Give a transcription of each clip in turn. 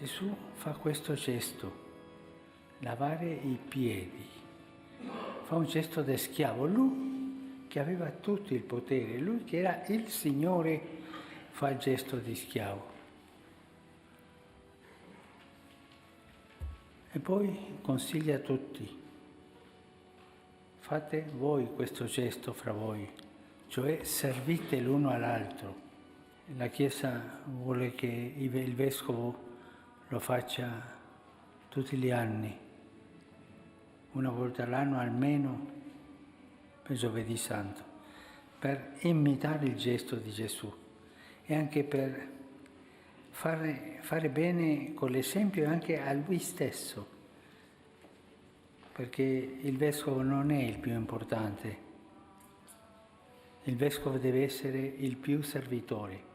Gesù fa questo gesto, lavare i piedi. Fa un gesto da schiavo. Lui che aveva tutto il potere, lui che era il Signore, fa il gesto di schiavo. E poi consiglia a tutti: fate voi questo gesto fra voi, cioè servite l'uno all'altro. La Chiesa vuole che il Vescovo lo faccia tutti gli anni, una volta all'anno almeno per Giovedì Santo, per imitare il gesto di Gesù e anche per fare bene con l'esempio anche a lui stesso, perché il Vescovo non è il più importante, il Vescovo deve essere il più servitore.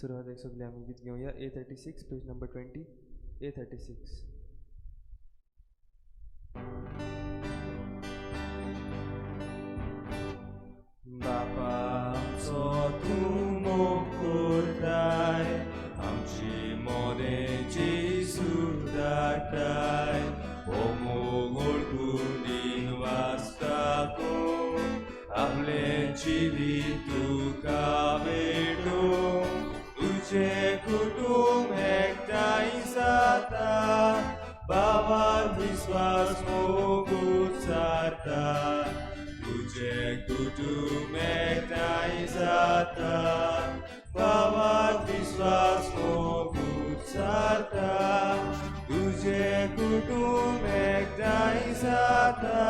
सुरवातेक सगळीं आमी गीत घेवया. A36 page number 20. A36. बापा आमचो तूं मोग करताय, आमची मोदें जेजू धाडटाय, हो मोग वळखून दिन वाचता कोण, आपलें जिवीत तुका भेटोवंक, तुजें कुटुंब एकठांय जाता, बाबार विस्वास मोग उचारता, तुजें कुटुंब एकठांय जाता, बाबार विस्वास मोग उचारता, तुजें कुटुंब एकठांय जाता,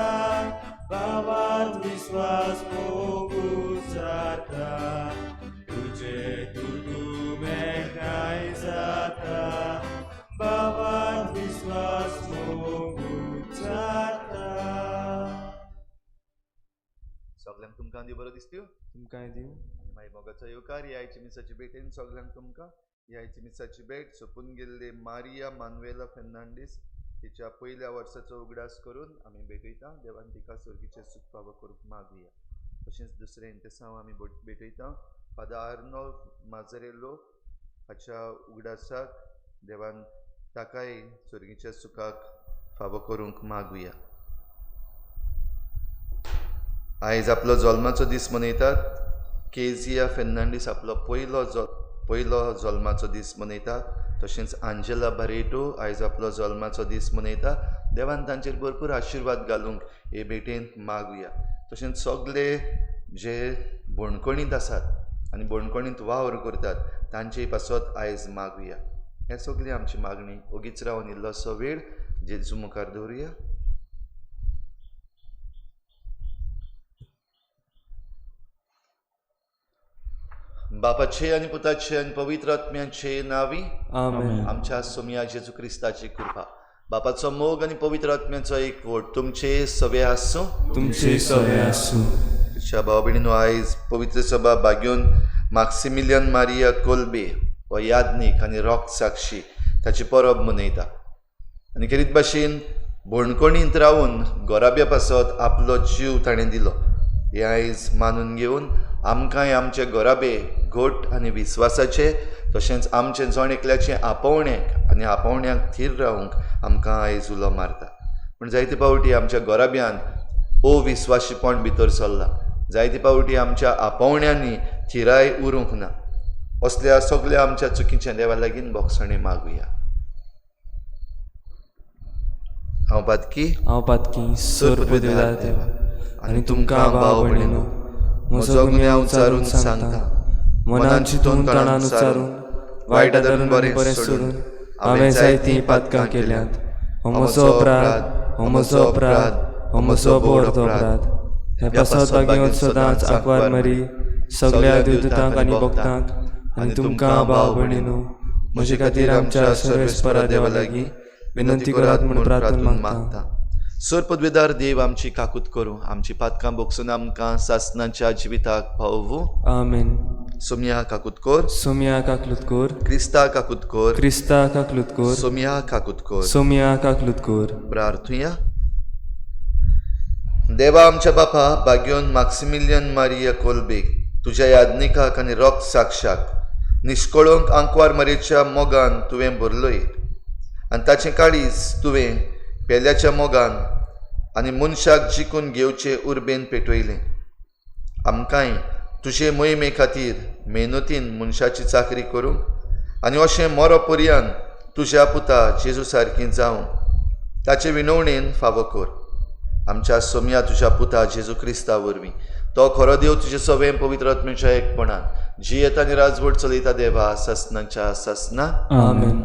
बाबार विस्वास मोग उचारता, तुजें कुटुंब एकठांय जाता, बाबार विस्वास मोग उचारता. सगल्यांक तुमकां देव बरो दिसत्यो तुमकांय दिवं. आनी मागीर मोगाचो येवकार. ह्या आयची मिसाची भेटेन सगल्यांक तुमकां. ह्या आयची मिसाची भेट सोंपून गेल्ले मारिया मानुएला फेर्नांडीस तिच्या पयल्या वर्साचो उगडास करून आमी भेटयता. देवान तिका सर्गीचें सूख फावो करूंक मागुया. तशेंच दुसरें इंतेसांव आमी भेटयता फादर आर्नोल्ड माजरेलो हाच्या उगडासाक देवान ताकाय सर्गीच्या सुखाक फावो करूंक मागुया. आयज आपलो जल्माचो दीस मनयतात. केजिया फेर्नांडीस आपलो पयलो जल्माचो दीस मनयता. तशेंच आंजेला बारेटो आयज आपलो जल्माचो दीस मनयता. देवान तांचेर भरपूर आशिर्वाद घालूंक हे भेटेन मागुया. तशेंच सगळे जे बणकणींत आसात आनी बणकणींत वावर करतात तांचे पासत आयज मागुया. हे सगळी आमची मागणी. ओगीच रावन इल्लोसो वेळ जेजू मुखार दवरुया. बापाचे आनी पुताचे आनी पवित्र आत्म्याचे नावी आमेन. आमच्या सोमया जेजू क्रिस्ताची कृपा, बापाचो मोग आनी पवित्र आत्म्याचो एकवट तुमचे सवे आसूं. तुमचे सवे आसूं. तुमच्या भाव भयणीनो, आयज पवित्र सभा बागेवन माक्सिमिलियन मारिया कोलबे हो यादनीक आनी रोख साक्षी ताची परब मनयता आनी खेरीत भाशेन बणकणींत रावन गोराब्या पासत आपलो जीव ताणें दिलो. हें आयज मानून घेवन आमकांय आमचे गोराबे घट आनी विस्वासाचे तशेंच आमचें जण एकल्याचें आपोवण्याक आनी आपोवण्याक थीर रावंक आमकां आयज उलो मारता. पूण जायते फावटी आमच्या गोराब्यान अविस्वाशीपण भितर सरलां. जायते फावटी आमच्या आपोवण्यांनी थिराय उरूंक ना. असल्या सगल्या आमच्या चुकीच्या देवा लागीं बोगसणें मागुया. हांव पातकी, हांव पातकी, सर पदवीदार देवा, आनी तुमकां भाव भयणीनो म्हजो गुन्यांव उचारून सांगता. मनान चिंतून तणान उचारून वायट आदारून बरें सोडून हांवें जायतीं पातकां केल्यांत. हो म्हजो अपराध, हो म्हजो अपराध, हो म्हजो बोड अपराध. हे पासत बागेवन सदांच आंकवार मरी सगळ्या देवदूतांक आनी भक्तांक आनी तुमकां भाव भयणीनो म्हजे खातीर आमच्या सर्वेस्परा देवा लागीं विनंती करात म्हूण प्रार्थना मागता. सर पदवीदार देव आमची काकूत करूं, आमची पातकां बोगसून आमकां सासनाच्या जिविताक पावोवूं. आमेन. सोमया काकूत कोर, सोमया काकलूत कोर, क्रिस्ता काकूत कोर, क्रिस्ता काकलूत कोर, सोमया काकूत कोर, सोमया काकलूत कोर. प्रार्थुया. देवा आमच्या बापा, बाग्योन माक्सिमिलियन मारिया कोलबेक तुज्या यादनिकाक आनी रोख साक्षाक निश्कळोंक आंकवार मरेच्या मोगान तुवें भरलोय आनी ताचें काळीज तुवें पेल्याच्या मोगान आनी मनशाक जिखून घेवचे उर्बेन पेटयलें. आमकांय तुजे मोहिमे खातीर मेहनतीन मनशाची चाकरी करूंक आनी अशें मरो पर्यान तुज्या पुता जेजू सारकी जावंक ताचे विनवणेन फावो कर. आमच्या सोमया तुज्या पुता जेजू क्रिस्ता वरवीं तो खरो देव तुजे सवें पवित्र आत्म्याच्या एकपणान जियेता आनी राजवट चलयता देवा सासनाच्या सासना. आमेन.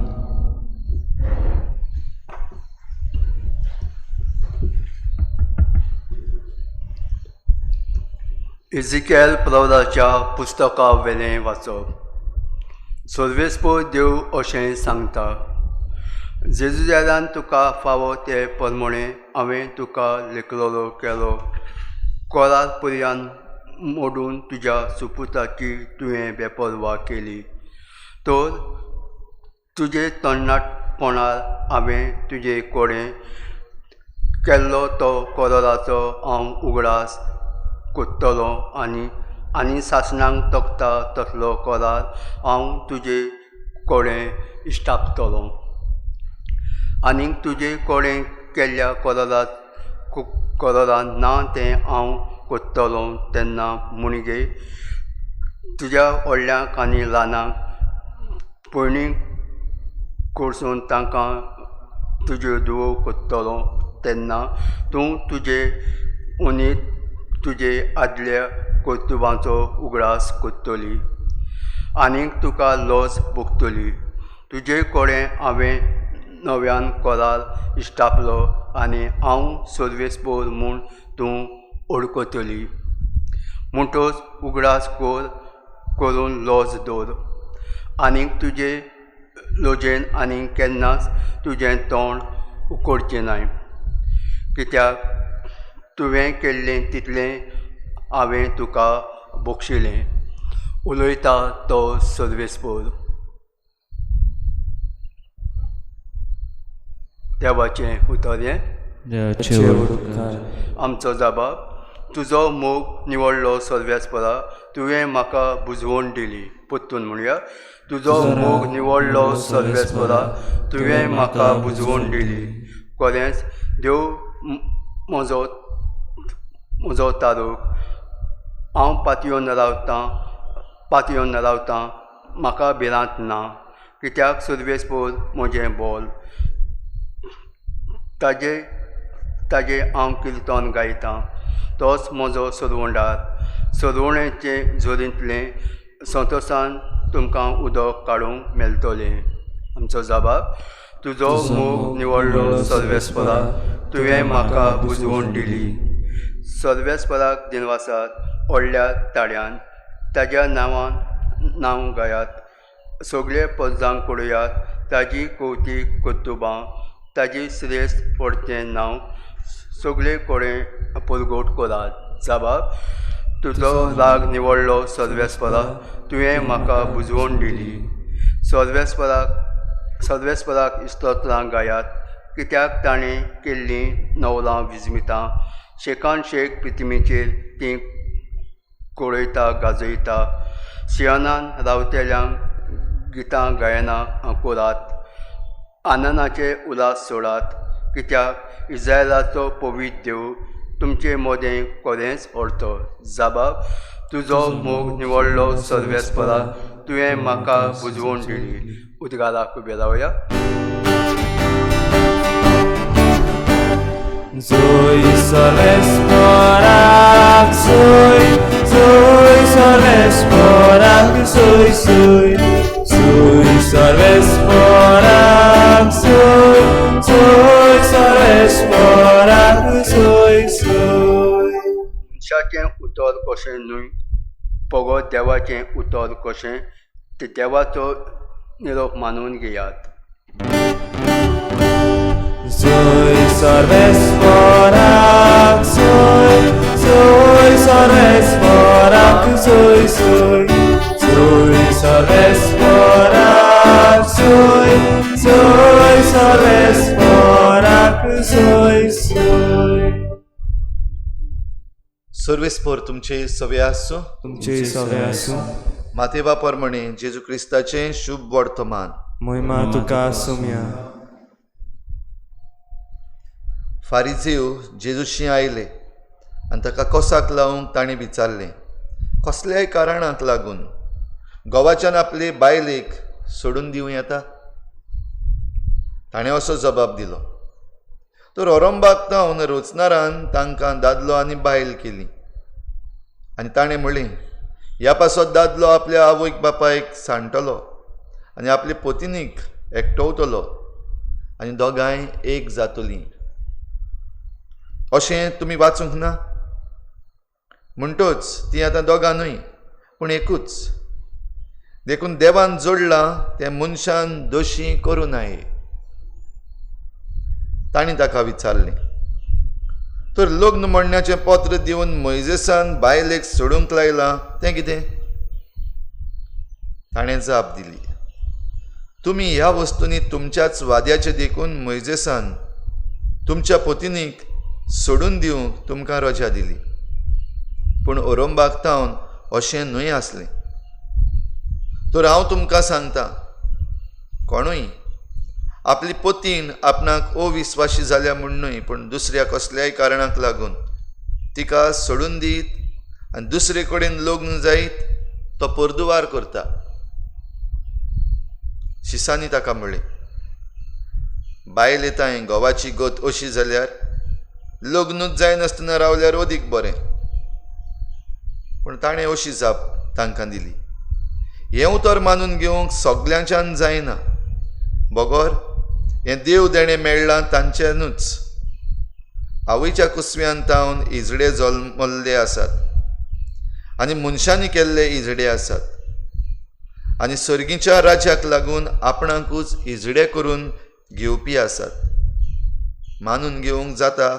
इजिकेल प्रवराच्या पुस्तका वेलें वाचप. सर्वेस्पोर देव अशें सांगता, जेजुजारान तुका फावो ते प्रमाणे हांवें तुका लेखलेलो केलो. कोरार पर्यान मोडून तुज्या सुपुताची तुवें बेपर्वा केली. तर तुजे तरणाटपणार हांवें तुजे कडेन केल्लो तो कराराचो हांव उगडास कोत्तलो आनी आनी सासणाक तगता तसलो करार हांव तुजे कडेन इश्टापतलो आनीक तुजे कडेन केल्ल्या करारान ना तें हांव कोत्तलो तेन्ना मुणगे तुज्या व्हडल्यांक आनी ल्हानांक पयलीं कडसून तांकां तुज्यो धुवो कोत्तलो तेन्ना तूं तुजे उनीत तुजे आदल्या कर्तुबांचो उगडास कोत्तली आनीक तुका लज भोगतली. तुजे कडेन हांवें नव्यान करार इश्टापलो आनी हांव सर्वेस्पोर म्हूण तूं वळखतली. म्हणटच उगडास करून लज दवर आनीक तुजे लजेन आनी केन्नाच तुजें तोंड उकडचें नाय, कित्याक तुवें केल्लें तितलें हांवें तुका बक्षिलें. उलयता तो सर्वेस्पोर. देवाचें उतर हें. आमचो जाबाब. तुजो मोग निवडलो सर्वेस्परा, तुवें म्हाका बुजवण दिली. परतून म्हणया, तुजो मोग निवडलो सर्वेस्परा, तुवें म्हाका बुजवण दिली. खरेंच देव म्हजो म्हजो तारूक, हांव पातयेवन रावतां, म्हाका भिरांत ना, कित्याक सर्वेस्पोर म्हजें बोल, ताजे ताजे हांव किर्तन गायतां. तोच म्हजो सरवंडार, सरवणेचे झोरींतलें संतोसान तुमकां उदक काडूंक मेळटलें. आमचो जाबाब. तुजो मोग निवडलो सर्वेस्परा, तुवें म्हाका बुजवण दिली. सर्वेस्पराक दिनवासात व्हडल्या ताळ्यान, ताज्या नांवान नांव गायात. सगळे पजांक कळयात ताजी कवतीक कर्तुबां, ताजी श्रेश्ठ पडचें नांव सगळे कडेन परगट करात. जाबाब. तुजो राग निवडलो सर्वेस्परा, तुवें म्हाका बुजवण दिली. सर्वेस्पराक स्तोत्रां गायात, कित्याक ताणें केल्लीं नवलां विजमितां. शेकान शेक पृथ्वीचेर तीं कळयता गाजयता. सियोनान रावतल्यांक गितां गायनां करात, आनंदाचे उल्हास सोडात, कित्याक इस्रायलाचो पवित्र देव तुमचे मदें खरेंच व्हरतो. जाबाब. तुजो मोग निवडलो सर्वेस्परा, तुवें म्हाका बुजवण दिली. उद्गाराक उबे रावया. Zoe सर्वेस्पराक सोय, सोय सर्वेस्पराक सोय, सोय, सोय सर्वेस्पराक सोय, सोय सर्वेस्पराक सोय, सोय. मनशाचें उतर कशें न्हय, पगत देवाचें उतर कशें, तें देवाचो निरोप मानून घेयात. Zoe सर्वेस्पराक सोय, सोय सर्वेस्पराक सोय, सोय, सोय सर्वेस्पराक सोय, सोय सर्वेस्पराक सोय, सोय. सर्वेस्पोर तुमचे सवे आसूं. तुमचे सवे आसूं. मातेवा परमणे जेजू क्रिस्ताचें शुभ वर्तमान. महिमा तुका आसूं. फारिजेव जेजूशी आयले आनी ताका कोसाक लावंक ताणें विचारलें, कसल्याय कारणाक लागून घोवाच्यान आपले बायलेक सोडून दिवं येता? ताणें असो जबाब दिलो, तर ओरंबाक तावन रोचनारान तांकां दादलो आनी बायल केली. आनी ताणें म्हणलें, ह्या पासत दादलो आपल्या आवयक बापायक सांडटलो आनी आपले पोतिनीक एकटवतलो आनी दोगांय एक जातलीं. अशें तुमी वाचूंक ना? म्हणटच ती आतां दोगां न्हय पूण एकूच. देखून देवान जोडलां तें मनशान दोशी करूं नये. तांणी ताका विचारलें, तर लग्न म्हणण्याचें पत्र दिवन मोयजेसान बायलेक सोडूंक लायलां तें कितें? ताणें जाप दिली, तुमी ह्या वस्तूंनी तुमच्याच वाद्याचें देखून मोयजेसान तुमच्या पोतिनीक सोडून दिवंक तुमकां रजा दिली. पूण ओरोंबाक तावन अशें न्हय आसलें. तर हांव तुमकां सांगता, कोणूय आपली पोतीन आपणाक अविस्वाशी जाल्या म्हूण न्हय, पूण दुसऱ्या कसल्याय कारणाक लागून तिका सोडून दीत आनी दुसरे कडेन लग्न जायत तो परदुवार करता. शिसांनी ताका म्हळें, बायल येताय घोवाची गत अशी जाल्यार लग्नूच जायनासतना रावल्यार अदीक बरें. पूण ताणें अशी जाप तांकां दिली, हें उतर मानून घेवंक सगल्यांच्यान जायना, बगर हें देव देणें मेळ्ळां तांच्यानूच. आवयच्या कुसव्यान तावन इजडे जल्मल्ले आसात आनी मनशांनी केल्ले इजडे आसात, आनी सर्गीच्या राज्याक लागून आपणाकूच इजडे करून घेवपी आसात. मानून घेवंक जाता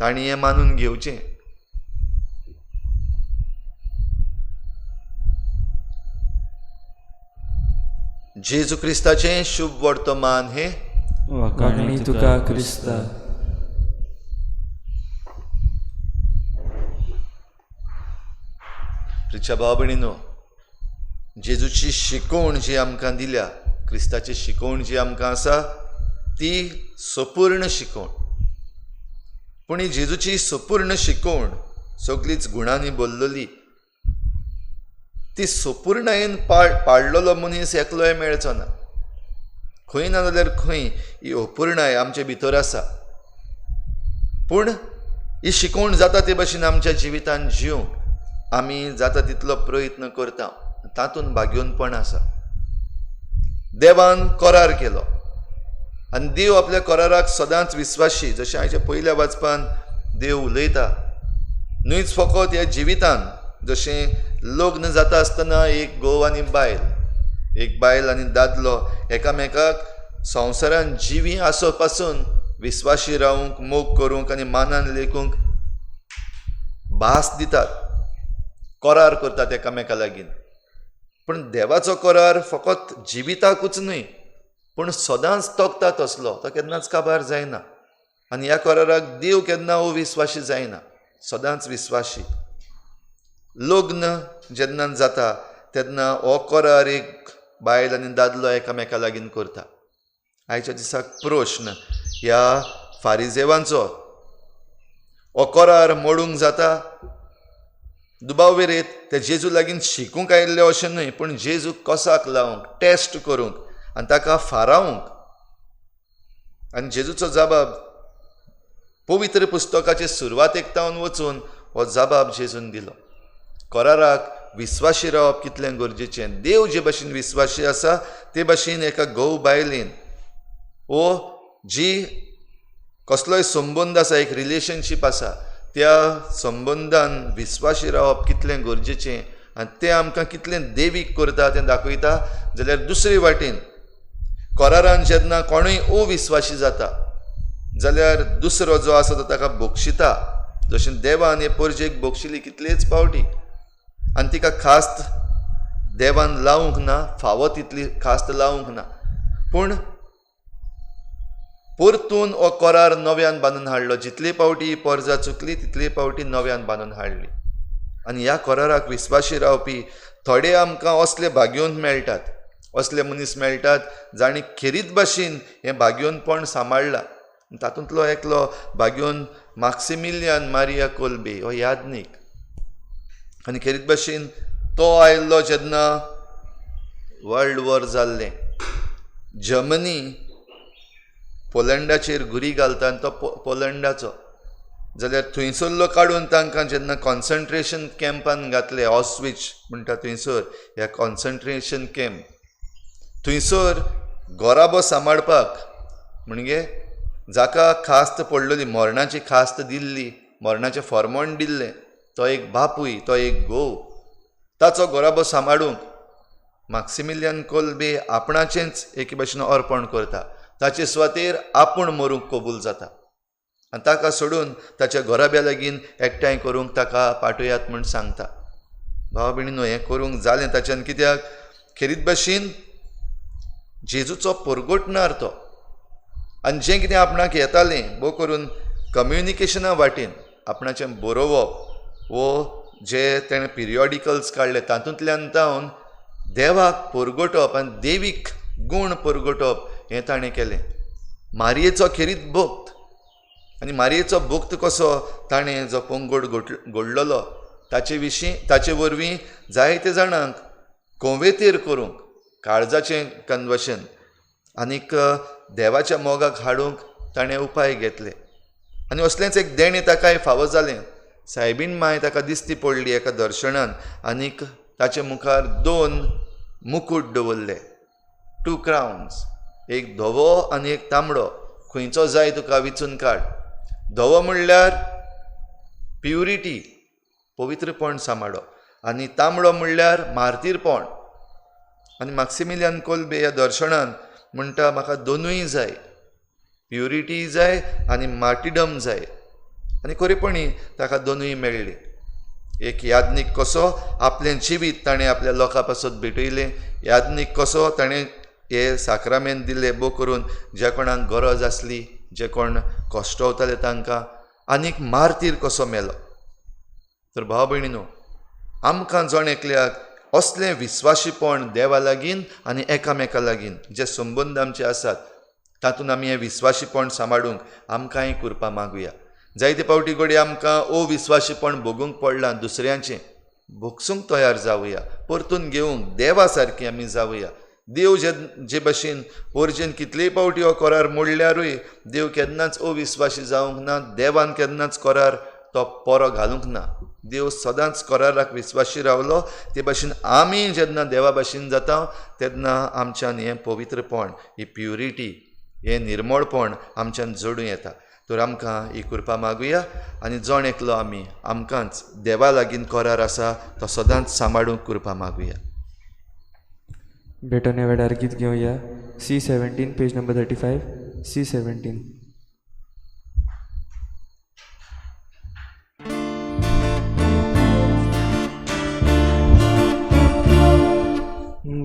तांणी हें मानून घेवचें. जेजू क्रिस्ताचें शुभ वर्तमान हें. वाखाणी तुका क्रिस्ता. प्रिच्या भाव भयणीनो, जेजूची शिकवण जी आमकां दिल्या, क्रिस्ताची शिकवण जी आमकां आसा ती सपूर्ण शिकवण. पूण ही जेजूची सपूर्ण शिकवण सगळीच गुणांनी बोल्लोली, ती सपूर्णायेन पाडलेलो मनीस एकलोय मेळचो ना. खंय ना जाल्यार खंय ही अपूर्णाय आमचे भितर आसा. पूण ही शिकवण जाता ते भशेन आमच्या जिवितान जिवंक आमी जाता तितलो प्रयत्न करता, तातूंत भाग्योनपण आसा. देवान करार केलो आनी देव आपल्या कराराक सदांच विस्वाशी. जशें आयच्या पयल्या वाचपान देव उलयता, न्हयच फकत ह्या जिवितान, जशें लग्न जाता आसतना एक घोव आनी बायल, एक बायल आनी दादलो एकामेकाक संवसारान जिवी आसो पासून विस्वाशी रावंक, मोग करूंक आनी मानान लेखूंक भास दितात, करार करतात एकामेका लागीं. पूण देवाचो करार फकत जिविताकूच न्हय, पूण सदांच तगता तसलो, तो केन्नाच काबार जायना. आनी ह्या कराराक देव केन्ना अविस्वाशी जायना, सदांच विस्वाशी. लग्न जेन्ना जाता तेन्ना हो करार एक बायल आनी दादलो एकामेका लागीं करता. आयच्या दिसाक प्रश्न ह्या फारिजेवांचो, हो करार मोडूंक जाता? दुबाव वेरेत ते जेजू लागीं शिकूंक आयिल्ले अशें न्हय, पूण जेजू कसाक लावंक, टेस्ट करूंक आनी ताका फारावंक. आनी जेजूचो जबाब पवित्र पुस्तकाचे सुरवातेक तावन वचून हो जबाब जेजून दिलो. कराराक विस्वाशी रावप कितलें गरजेचें. देव जे भाशेन विस्वाशी आसा ते भाशेन एका घोव बायलेन वो जी कसलोय संबंद आसा, एक रिलेशनशीप आसा, त्या संबंदान विस्वाशी रावप कितलें गरजेचें आनी तें आमकां कितलें देवीक करता तें दाखयता. जाल्यार दुसरे वाटेन करारान जेन्ना कोणूय अविस्वाशी जाता जाल्यार दुसरो जो आसा तो ताका बक्षिता. जशें देवान हे परजेक बक्षिली कितलेच पावटी आनी तिका खास्त देवान लावंक ना, फावो तितली खास्त लावंक ना, पूण परतून हो करार नव्यान बांदून हाडलो. जितले पावटी परजा चुकली तितले पावटी नव्यान बांदून हाडली. आनी ह्या कराराक विस्वाशी रावपी थोडे आमकां असले भाग्योन मेळटात, असले मनीस मेळटात जांणी खेरीत भाशेन हें भाग्योनपण सांबाळ्ळां. तातूंतलो एकलो भाग्योन माक्सिमिलियन मारिया कोल्बे हो यादनीक. आनी खेरीत भाशेन तो आयिल्लो जेन्ना वर्ल्ड वॉर जाल्लें, जर्मनी पोलंडाचेर घुरी घालता आनी तो पोलंडाचो, जाल्यार थंयसरलो काडून तांकां जेन्ना कॉन्सन्ट्रेशन कॅम्पान घातले, ऑस्विच म्हणटा थंयसर ह्या कॉन्सन्ट्रेशन कॅम्प, थंयसर गोराबो सांबाळपाक म्हणजे जाका खास्त पडलेली, मरणाची खास्त दिल्ली, मरणाचें फॉर्मोण दिल्लें, तो एक बापूय, तो एक घोव, ताचो गोराबो सांबाळूंक माक्सिमिलियन कोल्बे आपणाचेंच एके भाशेन अर्पण करता. ताचे सुवातेर आपूण मरूंक कबूल जाता आनी ताका सोडून ताच्या घराब्या लागीं एकठांय करूंक ताका पाठयात म्हूण सांगता. भाव भयणीनो, हें करूंक जालें ताच्यान कित्याक खेरीत भाशेन जेजूचो परगटणार तो. आनी जें कितें आपणाक येतालें भोव करून कम्युनिकेशना वाटेन आपणाचें बरोवप वो जे तेणें पिरियोडिकल्स काडले तातूंतल्यान जावन देवाक परगटप आनी देवीक गूण परगटप हें ताणें केलें. मारयेचो खेरीत भक्त आनी मारयेचो भक्त कसो ताणें जो पंगड घडलेलो ताचे विशीं ताचे वरवीं जायते जाणांक कोवेतेर करूंक काळजाचें कन्वर्शन आनीक देवाच्या मोगाक हाडूंक ताणें उपाय घेतले. आनी असलेंच एक देणें ताकाय फावो जालें. सायबीण माय ताका दिसती पडली एका दर्शनान आनीक ताचे मुखार 2 मुकूट दवरले, 2 क्रावन्स, एक धवो आनी एक तांबडो, खंयचो जाय तुका विचून काड. धवो म्हणल्यार प्युरिटी, पवित्रपण सांबाळप, आनी तांबडो म्हणल्यार मार्तीरपण. आनी माक्सिमिलियन कोल्बे ह्या दर्शनान म्हणटा म्हाका दोनूय जाय, प्युरिटी जाय आनी मार्टिडम जाय. आनी खरेपणी ताका दोनूय मेळ्ळी. एक याज्ञीक कसो आपलें जिवीत ताणें आपल्या लोकां पासत भेटयलें, याज्ञीक कसो ताणें हे साक्रामेंत दिले भोव करून ज्या कोणाक गरज आसली, जे कोण कश्टवताले तांकां, आनीक मार्तीर कसो मेलो. तर भाव भयणीनो, आमकां जण एकल्याक असलें विस्वाशीपण देवा लागीं आनी एकामेका लागीं जे संबंद आमचे आसात तातूंत आमी हें विस्वाशीपण सांबाळूंक आमकांय कृपा मागुया. जायते फावटी घडये आमकां अविस्वाशीपण भोगूंक पडलां, दुसऱ्यांचें भोगसूंक तयार जावया, परतून घेवंक देवा सारकी आमी जावया. देव जे जे भशेन पोरजेन कितलेय फावटी हो करार मोडल्यारूय देव केन्नाच अविस्वाशी जावंक ना, देवान केन्नाच करार तो पोरो घालूंक ना. देव सदांच कराराक विस्वाशी रावलो. ते भाशेन आमी जेन्ना देवा भाशेन जाता तेन्ना आमच्यान हें पवित्रपण, ही प्युरिटी, हें निर्मळपण आमच्यान जोडूं येता. तर आमकां ही कृपा मागुया आनी जण एकलो आमी आमकांच देवा लागीं करार आसा तो सदांच सांबाळूंक कृपा मागुया. भेटवण्या वेळार गीत घेवया. C17 page number 35, C17.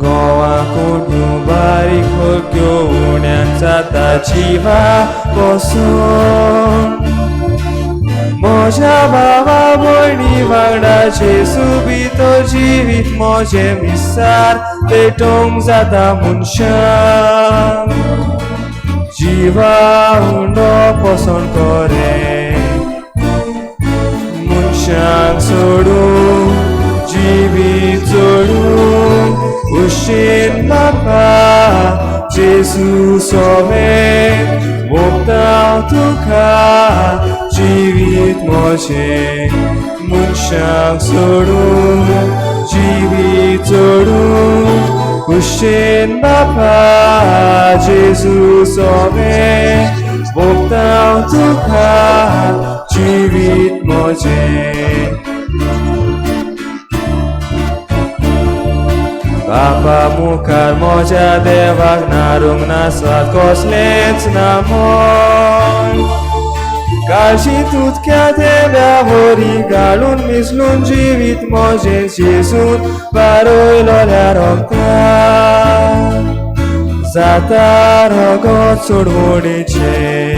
Goa कोण बारीक घेवण्यान जाता जिवा बसून, म्हज्या भावा भयणी वांगडा जेजू भितर जिवीत म्हजें मिसार पेटोवंक जाता मनशांक, जिवा उंडो पसंत करे मनशांक सोडून जिवीत जोडून उशीन बापा जेजू सोवे मोगता तुका जिवीत म्हजें, मनशांक सोडून जिवीत जोडून उशीन बापा जेजू सोवे मोगता तुका जिवीत म्हजें. बापा मुखार म्हज्या देवाक नारूंक नासत कसलेंच ना मन, काळजी तुतक्या थेंब्या वरी घालून मिसलून जिवीत म्हजें जेजून बारयलोल्या रगतान जाता रगत सोडवणेचें,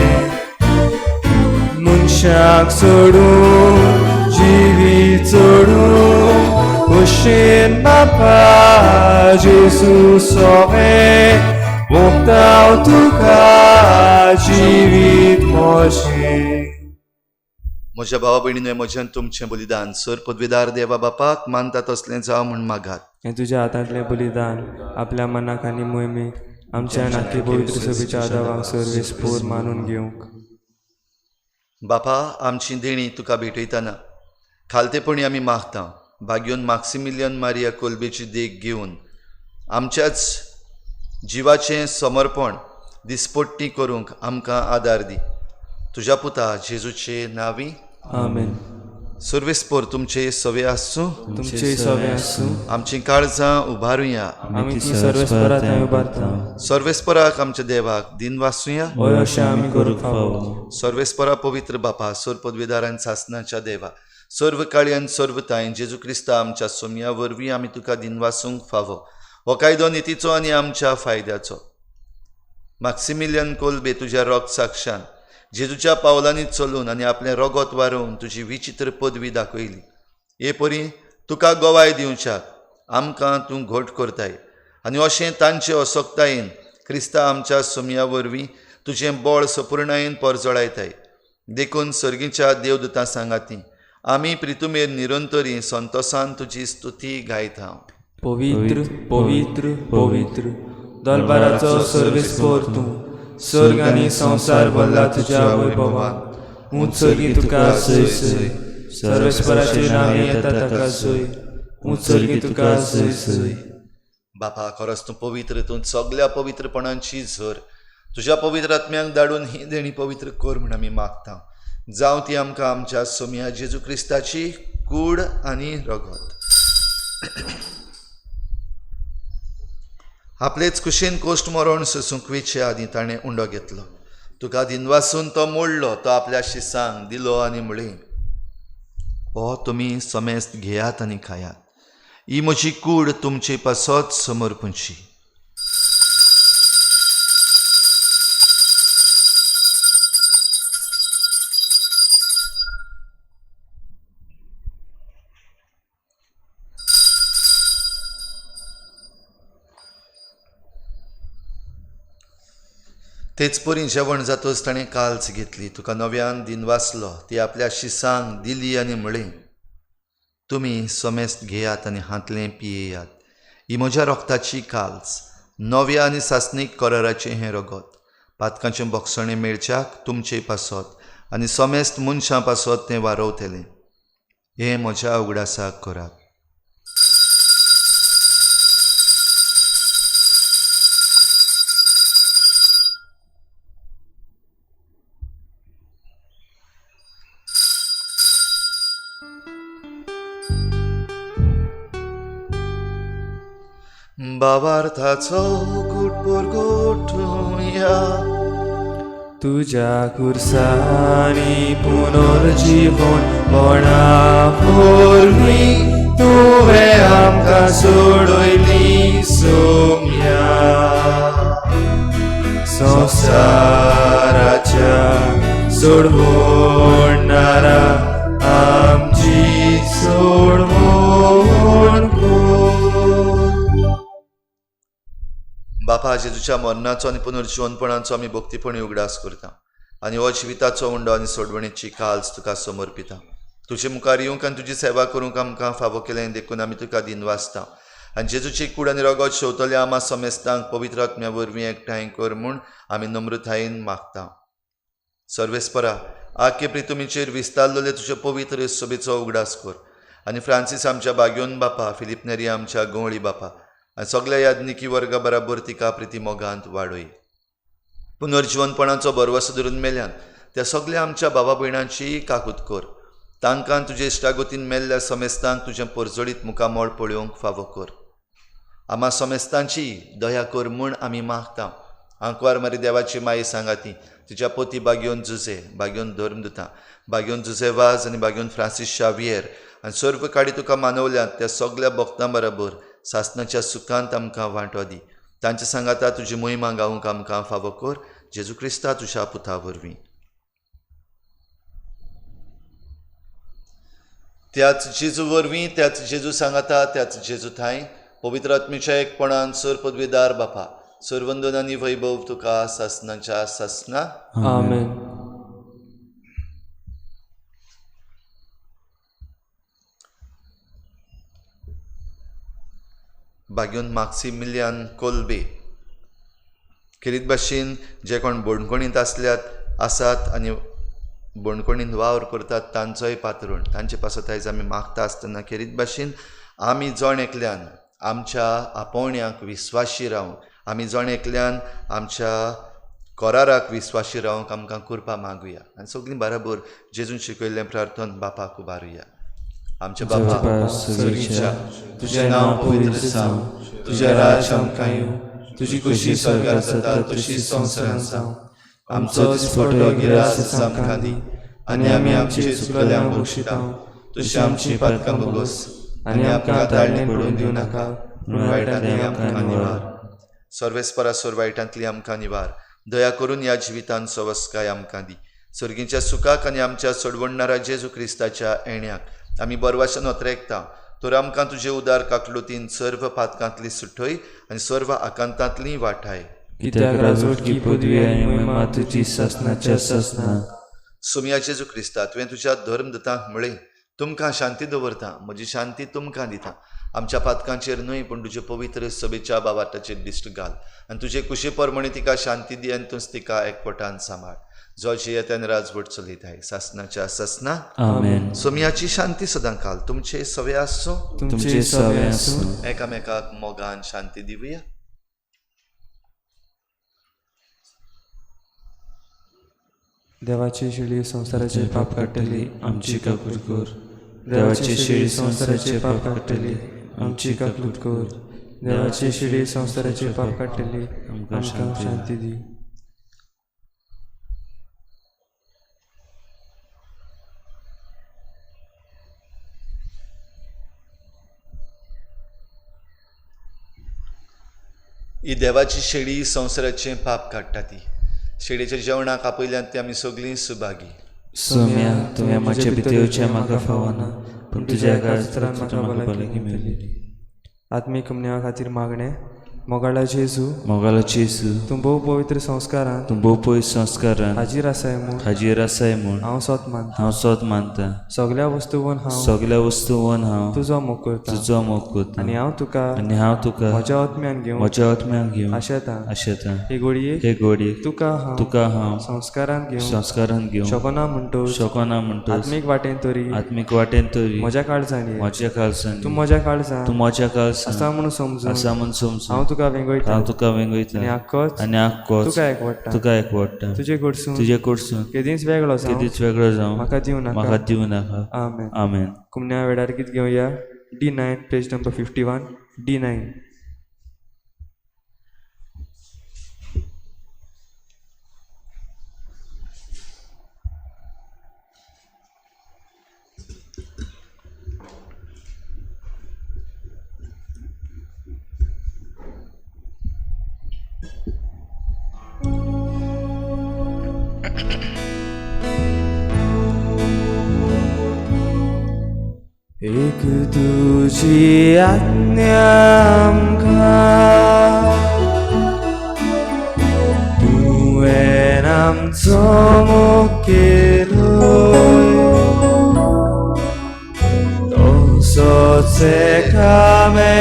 मनशाक सोडून जिवीत जोडून उशीन बापा जेजू सोवे मोगता तुका जिवीत म्हजें. म्हज्या भावा भयणीन म्हज्यान तुमचें बलिदान सर पदवीदार देवा बापाक मानता तसलें जावं म्हूण मागात. हें तुज्या हातांतलें बलिदान आपल्या मनाक आनी मोहिमेक आमच्या नाकी पवित्र सभेच्या आदावाक सर्वेस्पोर मानून घेवंक. बापा आमची देणी तुका भेटयतना खालतेपणी आमी मागता भाग्योन माक्सिमिलियन मारिया कोलबेची देख घेवन आमच्याच जिवाचें समर्पण दिसपट्टी करूंक आमकां आदार दी. तुज्या पुता जेजूचे नांवी आमेन. सर्वेस्पोर तुमचे सवे आसूं, तुमचे सवे आसूं. आमचीं काळजां उबारुया, आमी ती सर्वेस्परा थंय उबारता. सर्वेस्पराक आमच्या देवाक दिन वासुया, हय अशें आमी करूंक फावो. सर्वेस्परा पवित्र बापा सर पदवीदारान सासनाच्या देवा सर्व काळयान सर्व तायन जेजू क्रिस्ता आमच्या सोमया वरवीं आमी तुका दिनवासूंक फावो. हो कायदो नितीचो आनी आमच्या फायद्याचो. माक्सिमिलियन कोल्बे तुज्या रोग साक्षान जेजूच्या पावलांनी चलून आनी आपलें रोगोत वारोवन तुजी विचित्र पदवी दाखयली. हे परी तुका गवाय दिवच्याक आमकां तूं घट करताय आनी अशें तांचे असक्तायेन क्रिस्ता आमच्या सोमया वरवीं तुजें बळ सपुर्णायेन परजळायताय. देखून सर्गीच्या देवदूतां सांगाती आमी प्रितुमेर निरंतरी संतोसान तुजी स्तुती गायता. पवित्र पवित्र पवित्र दलबाराचो सर्वेस्पोर तूं, सर्ग आनी संवसार भरला तुज्या वैभवान. ऊंच सर्गी तुका जय जय, सर्वेस्पराचे नांव येता ताका जय. ऊंच सर्गी तुका जय जय. बापा, खरोच तूं पवित्र, तूं सगल्या पवित्रपणांची झर. तुज्या पवित्र आत्म्यांक धाडून ही देणी पवित्र कर म्हूण आमी मागता. जावं ती आमकां आमच्या सोमया जेजू क्रिस्ताची कूड आनी रगत. आपलेच कुशीन कोश्ट मरण सोसूंक वेचे आदीं ताणें उंडो घेतलो. तुका दिनवासून तो मोडलो, तो आपल्या शिसांक दिलो आनी म्हळें, हो तुमी समेस्त घेयात आनी खायात, ही म्हजी कूड तुमचे पासत समर्पणची. तेच परी जेवण जातच ताणें काल्च घेतली, तुका नव्यान दिनवासलो, ती आपल्या शिसांक दिली आनी म्हळें, तुमी समेस्त घेयात आनी हांतलें पियेयात, ही म्हज्या रोगताची काल्च, नव्या आनी सासणीक कराराचें हें रगत, पातकांचें बोगसणें मेळच्याक तुमचे पासत आनी समेस्त मनशां पासत तें वारवतलें. हें म्हज्या उगडासाक करात. बाबार्थाचो गुटपोर गोठुया तुज्या खुर्सांनी पुनर्जीवन मरणा वरवीं तुवें आमकां सोडयली सोम्या. संवसाराच्या सोडवणारा आमची सोडवण कर. बापा, जेजूच्या मरणाचो आनी पुनर्जिवनपणाचो आमी भक्तीपणी उगडास करता आनी हो जिविताचो उंडो आनी सोडवणेची काल्च तुका समर्पिता. तुजे मुखार येवंक आनी तुजी सेवा करूंक आमकां फावो केलें देखून आमी तुका दिनवासता आनी जेजूची कूड आनी रगत शेवतले आमा समेस्तांक पवित्र आत्म्या वरवीं एकठांय कर म्हूण आमी नम्रतायेन मागता. सर्वेस्परा, आख्खे प्रितुमीचेर विस्तारलेले तुजे पवित्र सभेचो उगडास कर आनी फ्रांसीस आमच्या बाग्योन बापा, फिलीप नेरी आमच्या गवळी बापा आनी सगल्या याज्ञिकी वर्गा बराबर तिका प्रिती मोगांत वाडय. पुनर्जिवनपणाचो भरवसो धरून मेल्यान त्या सगल्या आमच्या बाबा भयणांची काकूत कर. तांकां तुजे इश्टागतीन मेल्ल्या समेस्तांक तुजें परजळीत मुखामळ पळोवंक फावो कर. आमा समेस्तांची दया कर म्हूण आमी मागता. आंकवार मारी देवाची माई सांगाती, तिच्या पोती बागयोन जुजे, बागयोन धर्मदुता, बागयोन जुजे वाज आनी बागयोन फ्रांसीस शावियर आनी सर्व काडी तुका मानवल्यात त्या सगल्या भक्तां बराबर सासणाच्या सुखांत आमकां वांटो दी. तांचे सांगाता तुजी मोहिमा गावंक आमकां फावो कर. जेजू क्रिस्ता तुज्या पुता वरवीं. त्याच जेजू वरवीं, त्याच जेजू सांगाता, त्याच जेजू थांय पवित्र आत्मेच्या एकपणान सर पदवीदार बापा, सर्वंदन आनी वैभव तुका सासणाच्या सासणा. आमेन. बाग्योन माक्सिमिलियन कोल्बे खेरीत भाशेन जे कोण बणकोणींत आसल्यात आसात आनी बणकोणींत वावर करतात तांचोय पात्रूण तांचे पासत आयज आमी मागता आसतना खेरीत भाशेन आमी जण एकल्यान आमच्या आपोवण्याक विस्वाशी रावंक, आमी जण एकल्यान आमच्या कराराक विस्वाशी रावंक आमकां कृपा मागुया आनी सगळीं बराबर जेजून शिकयल्लें प्रार्थन बापाक उबारुया. आमच्या बापा सर्गीच्या, तुजें नांव पवित्र जावं, तुजें राज्य आमकां येवं, तुजी खुशी स्वर्गार जाता तशी संवसारांत जावं. आमचो दिसपटो गिरास आमकां दी आनी आमी आमची चुकल्यांक बक्षिता तशी आमची पातकां भोगोस आनी आमकां ताळणें पडून दिवं नाका, पूण वायटांतली आमकां निवार. निवार. सर्वेस्परा सोर वायटांतली आमकां निवार. दया करून ह्या जिवितान सवस्काय आमकां दी. सर्गीच्या सुखाक आनी आमच्या सोडवणणारा जेजू क्रिस्ताच्या येण्याक आमी बरवाशन ओतरेकता. तर आमकां तुजे उदार काकलुतीन सर्व पातकांतली सुटय आनी सर्व आकांतांतली वाठाय. कित्याक राजवटकी पदवी आनी महिमा तुजी सासणाच्या सासणाक. सोमया जेजू क्रिस्ता, तुवें तुज्या धर्मदूतांक म्हळें, तुमकां शांती दवरता, म्हजी शांती तुमकां दिता. आमच्या पातकांचेर न्हय पूण तुजे पवित्र सभेच्या बाबाटाचेर दिश्ट घाल आनी तुजे कुशे प्रमाणे तिका शांती दी आनी तूंच तिका एकवटान सांबाळ, जो जियेतान राजवट चलयताय सासणाच्या सासना. आमेन. सोमयाची शांती सदां काल तुमचे सवे आसूं. तुमचे सवे आसूं. एकामेकाक मोगान शांती दिवया. देवाची शेळी संवसाराचे पाप काडटली, आमची काकूट कर. देवाची शेळी संवसाराचे पाप काडटली, आमची काकूट कर. देवाची शेळी संवसाराचे पाप काडटली, आमकां आमकां शांती शांती दी. ही देवाची शेळी संवसाराचें पाप काडटा. ती शेळीच्या जेवणाक आपयल्यान ती आमी सगळीं सुभागी. सोम्या, तुवें म्हजे भितर येवचें म्हाका फावना, पूण तुज्या एका उतरान म्हाका भलायकी मेळटली. आत्मीक कमन्या खातीर मागणें. मोगाळा जेजू, मोगालो जेजू, तूं भोव पवित्र संस्कारान तूं भोव पवित्र संस्कारान हाजीर आसाय म्हूण हाजीर आसाय म्हूण हांव सोत मानता. हांव सोद मानता. सगल्या वस्तूवन हांव सगल्या वस्तूवन हांव तुजो मोग करता तुजो मोग करता आनी हांव तुका आनी हांव तुका म्हज्या आत्म्यान घेवन म्हज्या आत्म्याक घेवन आशेता. आशेता. हे घोडयेक हे घोडयेक तुका हांव तुका हांव संस्कारान घेवन संस्कारान घेवन शकना म्हणटच शकना म्हणटच आत्मीक वाटेन तरी आत्मीक वाटेन तरी म्हज्या काळजान ये. म्हज्या काळजान तूं म्हज्या काळजान तूं म्हज्या काळजान आसा म्हणून समजून आसा म्हूण समजून हांव तुका वेंगयता हांव तुका वेंगयता आनी आख्खोच आनी आख्खोच तुका एकवटा. तुका एकवटा. तुजे कडसून तुजे कडसून केदींच वेगळो जावं केदींच वेगळो जावं म्हाका दिवं नाका. म्हाका दिवं नाका. आमेन. आमेन. कुमण्या वेळार गीत घेवया. D9 page number 51 D9. एक तुजी आज्ञा आमकां, तुवें आमचो मोग केलो, तसोच एकामेकाचो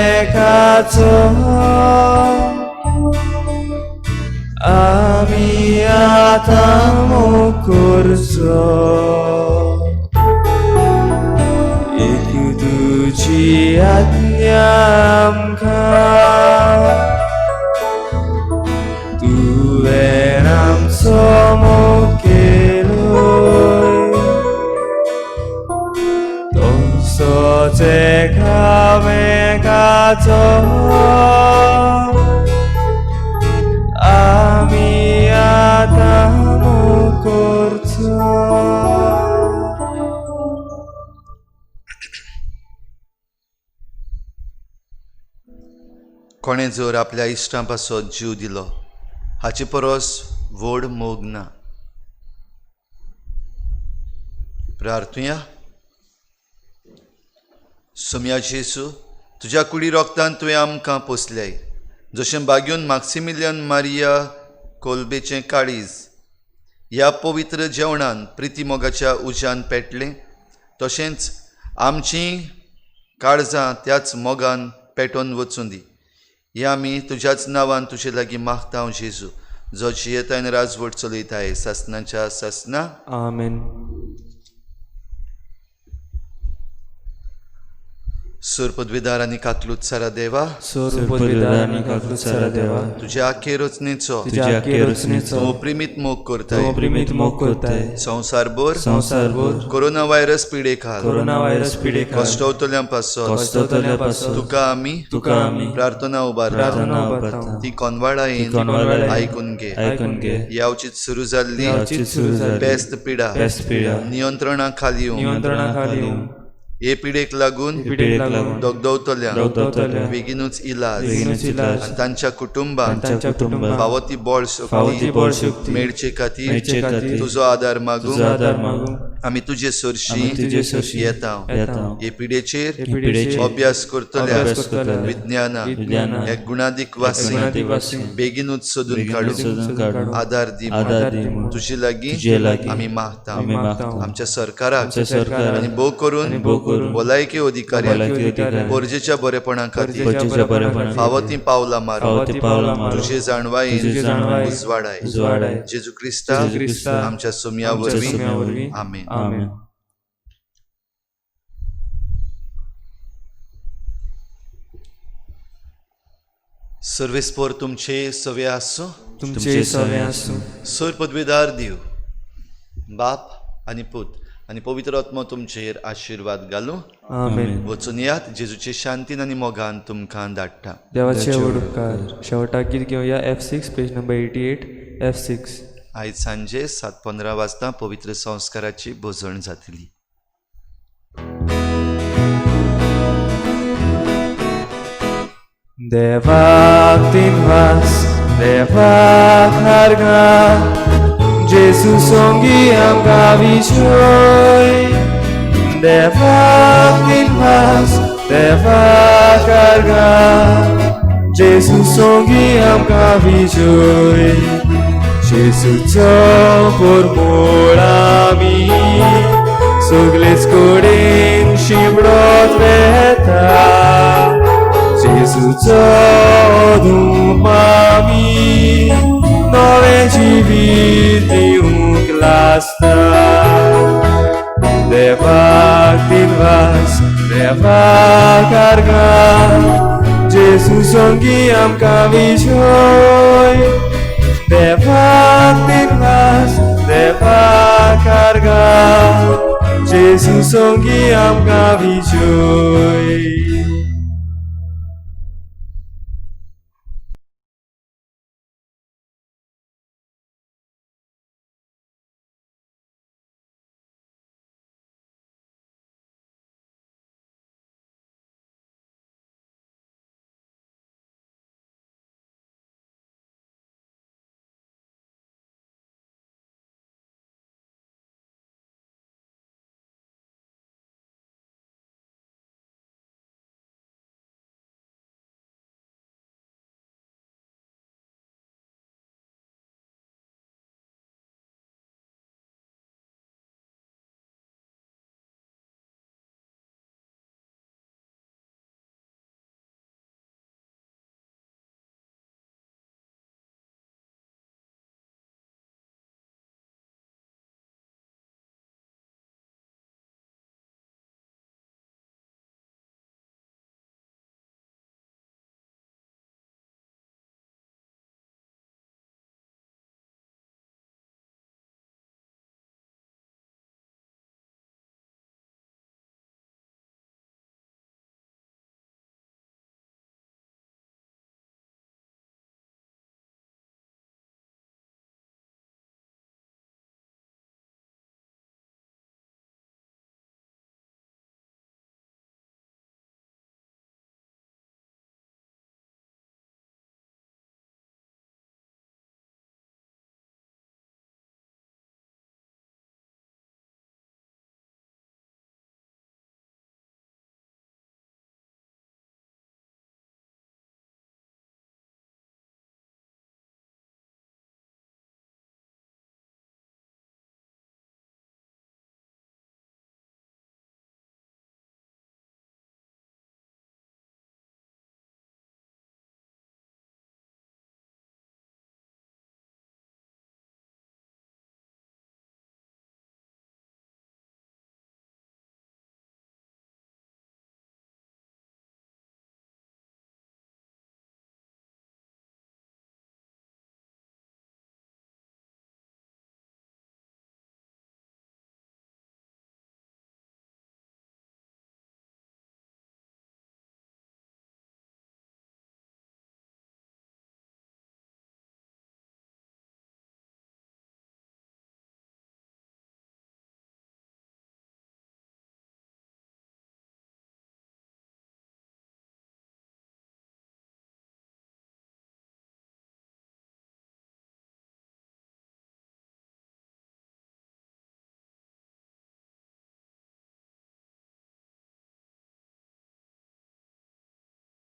आमी आतां मोग करचो. एक तुजी आज्ञा आमकां, तुवें आमचो मोग केलो, तसोच एकामेकाचो आमी आतां मोग करचो. कोणें जर आपल्या इश्टां पासत जीव दिलो हाचे परस व्हड मोग ना. प्रार्थुया. सोमया जेजू, तुज्या कुडी रोगतान तुवें आमकां पोसल्याय. जशें बाग्यून माक्सिमिलियन मारिया कोलबेचें काळीज ह्या पवित्र जेवणान प्रिती मोगाच्या उज्यान पेटलें, तशेंच आमचीं काळजां त्याच मोगान पेटोवन वचूं दी. हे आमी तुज्याच नांवान तुजे लागीं मागता हांव जेजू, जो जियेताय आनी राजवट चलयताय सासणाच्या सासना. आमेन. सूर पदवीदार आनी काकलूत सारा देवा, सोर पदवीदार आनी काकलूत सारा देवा, तुज्या आखे रचनेचो तुज्या आखे रचनेचो तूं प्रेमीत मोग करताय, तूं प्रेमीत मोग करताय, संवसारभर संवसारभर कोरोना व्हायरस पिडे खाल कोरोना व्हायरस पिडे खाल कश्टवतल्यां पासत कश्टवतल्यां पासत तुका आमी तुका आमी प्रार्थना उबारता. प्रार्थना उबारता. ती कोनवाळायेन कोनवाळायेन आयकून घे. आयकून घे. यावचीत सुरू जाल्ली यावचीत सुरू जाल्ली पेस्त पिडा पेस्त पिडा नियंत्रणा खाली येवं. नियंत्रणा खाली येवं. हे पिडेक लागून पिडेक लागून दगदवतल्या दगदवतल्या बेगीनूच इलाज बेगीनूच इलाज आनी तांच्या कुटुंबाक तांच्या कुटुंबाक फावो ती बळ फावो ती शक्ती बळ शक्ती मेळचे खातीर मेळचे खातीर तुजो आदार मागूंक तुजो आदार मागूंक आमी तुजे सरशी तुजे सरशी येता. येता. हे पिडेचेर हे पिडेचेर अभ्यास करतल्या अभ्यास करतल्या विज्ञानाक विज्ञानाक हे गुणादीक वासी गुणादीक वासी बेगीनूच सोदून बेगीनूच काडूं सोदून काडूं आदार दी आदार दी म्हूण तुजे लागीं तुजे लागीं आमी मागता. आमी मागता. आमच्या सरकाराक आमच्या सरकाराक आनी भोव करून भोव करून भलायकी अधिकाऱ्यांक भलायकी अधिकाऱ्यांक गरजेच्या बरेपणा खातीर गरजेच्या बरेपणा फावो तीं पावलां मारूं फावो ती पावलां मारूं तुजे जाणवायेन तुजे जाणवायेन उजवाडाय उजवाडाय जेजू क्रिस्ता जेजू क्रिस्ता आमच्या सोम्या आमच्या वरवीं सोम्या वरवीं आमेन. आमेन. सर्वेस्पोर तुमचे सवे आसूं. तुमचे सवे आसूं. सर पदवेदार देव बाप आनी पूत आनी पवित्र आत्मो तुमचेर आशिर्वाद घालूं. आमेन. वचून यात जेजूचे शांतीन आनी मोगान तुमकां धाडटा. देवाचे व्हड उपकार. शेवटाक गीत घेवया F6 page number 88 F6. आयज सांजे 7:15 वाजता पवित्र संस्काराची भोजण जातली. देवाक तीन वास देवाक नारगा जेजू सोंगी आमकां विजय. देवाक तीन वास देवाक आर्गा जेजू सोंगी आमकां विजय. जेजूचो परमळ आमी सगलेच कडेन शिंपडत वेता. जेजूचो धूम आमी नवें जिवीत दिवंक लागता. देवाक तीन वास देवाक आर्गां जेजू सोंगी आमकां विजय. देवाक तीन वास देवाक आर्गां जेजू सोंगी आमकां विजय.